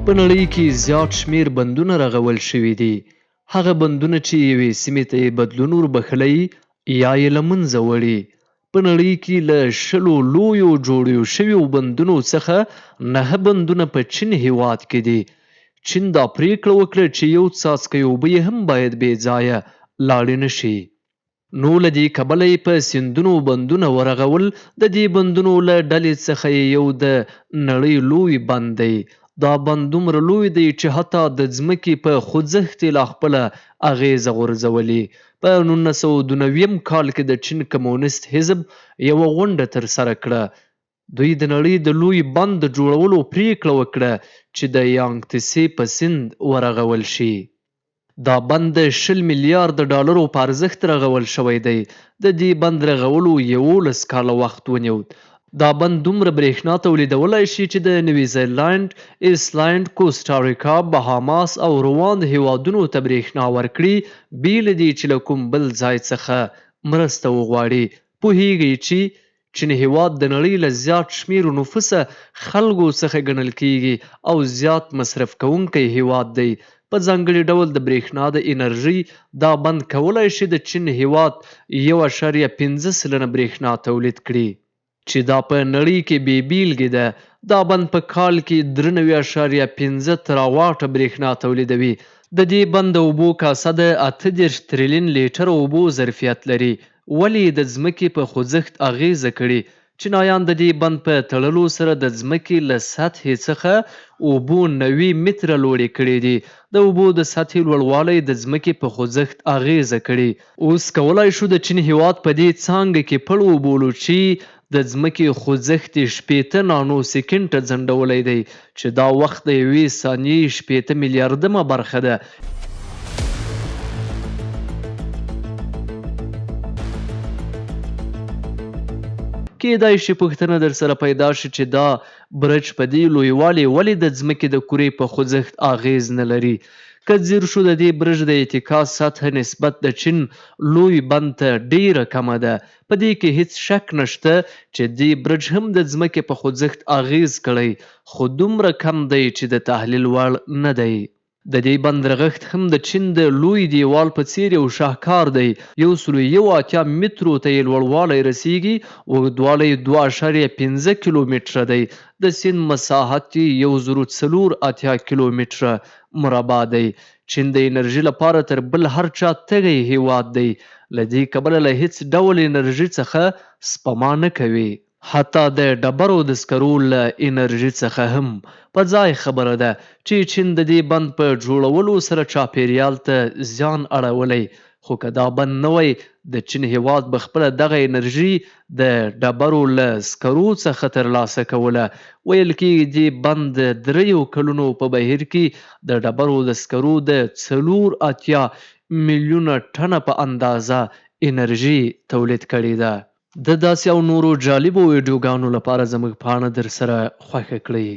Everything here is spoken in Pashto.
په نړۍ کې زیات شمېر بندونه رغول شوي دي. هغه بندونه چې یوې سیمې ته یې بدلون وربښلی یا یې له منځه وړي. په نړۍ کې له شلو لویو جوړیو شویو بندونو څخه نهه بندونه په چین هیواد کې دي. چین دا پریکړه وکړه چې یو څاڅکی اوبه یې هم باید بې ځایه لاړې نه شي. نو له دې کبله یې په سیندونو بندونه ورغول، د دې بندونو له ډلې څخه یې یو د نړۍ لوی بند دی. دا بند دومره لوی دی چې حتی د ځمکې په خوځښت یې لا خپله اغېزه غورځولې. په 1992 کال کې د چین کمونست حزب یوه غونډه ترسره کړه. دوی د نړۍ د لوی بند د جوړولو پرېکړه وکړه چې د یانګتسې په سیند ورغول شي. دا بند د 20 میلیارد ډالرو په ارزښت رغول شوی دی. د دې بند رغولو 11 کاله وخت ونیو. دا بند دومره برېښنا تولیدولای شي چې د نوي زیلانډ، ایسلینډ، کوسټاریکا، بهاماس او رواند هېوادونو ته برېښنا ورکړي، بې له دې چې له کوم بل ځای څخه مرسته وغواړي. پوهېږئ چې چین هیواد د نړۍ له زیات شمیر نفوسه خلکو څخه ګڼل کیږي او زیات مصرف کوونکی هیواد دی. په ځانګړي ډول د برېښنا د انرژۍ دا بند کولای شي د چین هیواد 1.5% برېښنا تولید کړي، چې دا په نړۍ کې بې بیلګې ده. دا بند په کال کې 93.5 تراواټه برېښنا تولیدوي. د دې بند د اوبو کاسه د 38 تریلیون لیټر اوبو ظرفیت لري. ولې یې د ځمکې په خوځښت اغېزه کړې؟ چینایان د دې بند په تړلو سره د ځمکې له سطحې څخه اوبو 90 متره لوړې کړې دي. د اوبو د سطحې لوړوالی د ځمکې په خوځښت اغېزه کړې. اوس کولای شو د چین هیواد په دې څانګه کې پړ وبولو چې د ځمکې خوځښت یې 60 نانو سیکنډه ځنډولی دی، چې دا وخت د یوې ثانیې 60 میلیاردمه برخه ده. کېدای شي پوښتنه درسره پیدا شي چې دا برج په دې لویوالي ولې د ځمکې د کرې په خوځښت اغېز نه لري؟ که ځیر شو د دې برج د اتکا سطح نسبت د چین لوی بند ته ډېره کمه ده. په دې کې هیڅ شک نشته چې دې برج هم د ځمکې په خوځښت اغېز کړی، خو دومره کم دی چې د تحلیل وړ نه دی. د دې بند رغښت هم د چین د لوی دیوال په څېر یو شاهکار دی. 181 مترو ته یې لوړوالی رسېږي، اوږدوالی یې 2.5 کیلومتره دی. د سیند مساحت یې 1084 کیلومتره مربع دی. چین د انرژي لپاره تر بل هر چا تږی هیواد دی. له دې کبله له هیڅ ډول انرژي څخه سپما نه کوي. حتی د ډبرو د سکرو له انرژي څخه هم. په ځای خبره ده چې چین د دې بند په جوړولو سره چاپېریال ته زیان اړولی، خو که دا بند نه وای، د چین هیواد به خپله دغه انرژي د ډبرو له سکرو څخه ترلاسه کوله. ویل کېږي دې بند د 3 کلونو په بهیر کې د ډبرو د سکرو د 84 میلیونه ټنه په اندازه انرژي تولید کړې ده. د داسې او نورو جالبو ویډیوګانو لپاره زموږ پاڼه درسره خوښه کړئ.